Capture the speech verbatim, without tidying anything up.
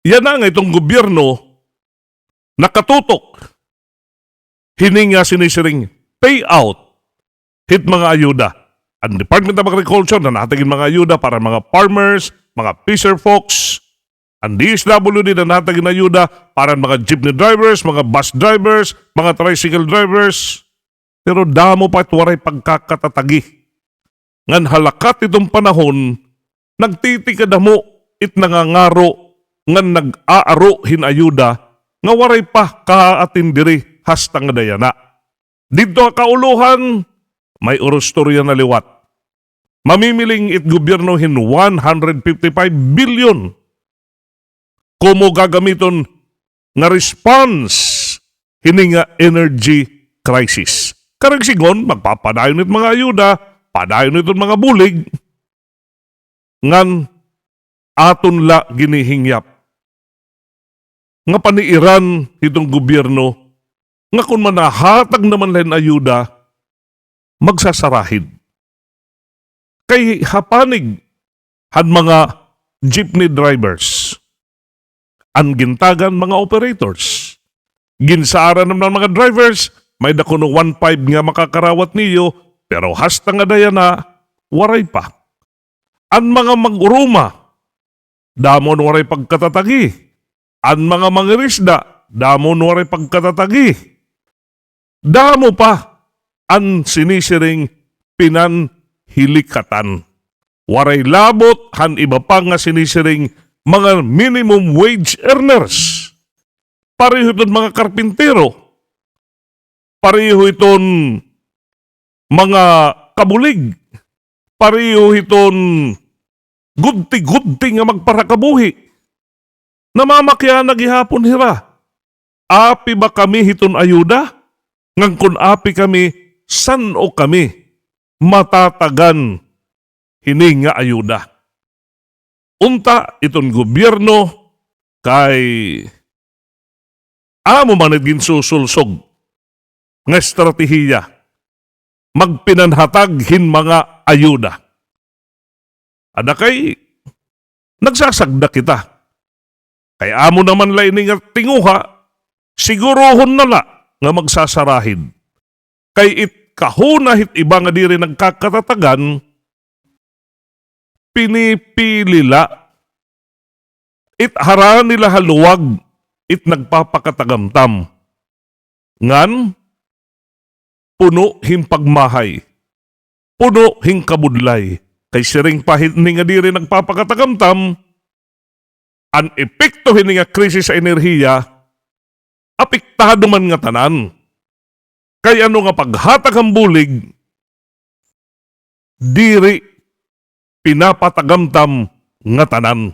yana nga iton gobyerno nakatutok hini nga sinisiring payout hit mga ayuda. An Department of Agriculture nanhatag hin mga ayuda para mga farmers, mga fisher folks. An D S W D nanhatag hin ayuda para mga jeepney drivers, mga bus drivers, mga tricycle drivers. Pero damo pa it waray pagkakatatagi. Ngan ha lakat hiton panahon, nagtitikadamo it nangangaro ngan nag-aaro hin ayuda nga waray pa kaatin diri hasta ngada yana. Didto ha kaulohan, may urustorya na liwat. Mamimiling it gobyerno hin one hundred fifty-five billion komo gagamiton nga response hini nga energy crisis. Karuyag sidngon, magpapadayon it mga ayuda, padayon iton mga bulig, ngan aton la ginihingyap nga paniiran hiton gobyerno nga kon manhahatag naman la hin ayuda, magsasarahid. Kay ha panig han mga jeepney drivers, an gintagan mga operators. Ginsaaran naman an mga drivers, may-ada kuno one five nga makakarawat niyo, pero hasta ngada yana, waray pa. An mga mag-uruma, damo an waray pagkatatagi. An mga mangirisda, damo an waray pagkatatagi. Damo pa an sinisiring pinanhilikatan. Waray labot han iba pa nga sinisiring mga minimum wage earners. Pareho iton mga karpintero. Pareho iton mga kabulig. Pareho iton gudti-gudti nga magparakabuhi. Namamakiana gihapon hira. Api ba kami hiton ayuda? Ngan kon api kami, san-o kami matatagan hini nga ayuda? Unta iton gobyerno kay amo man it ginsusulsog nga estratehiya magpinanhatag hin mga ayuda. Ada kay nagsasagda kita. Kay amo naman la ini nga tinguha, sigurohon na la nga magsasarahid. Kay it kahuna hit iba nga diri nagkakatatagan, pinipili la. It harani la ha luwag, it nagpapakatagamtam. Ngan, puno hin pagmahay, puno hin kabudlay. Kay siring pa hini nga diri nagpapakatagamtam, an epekto hini nga krisis sa enerhiya, apektado man ngatanan. Kay ano nga paghatag han bulig, diri pinapatagamtam ngatanan.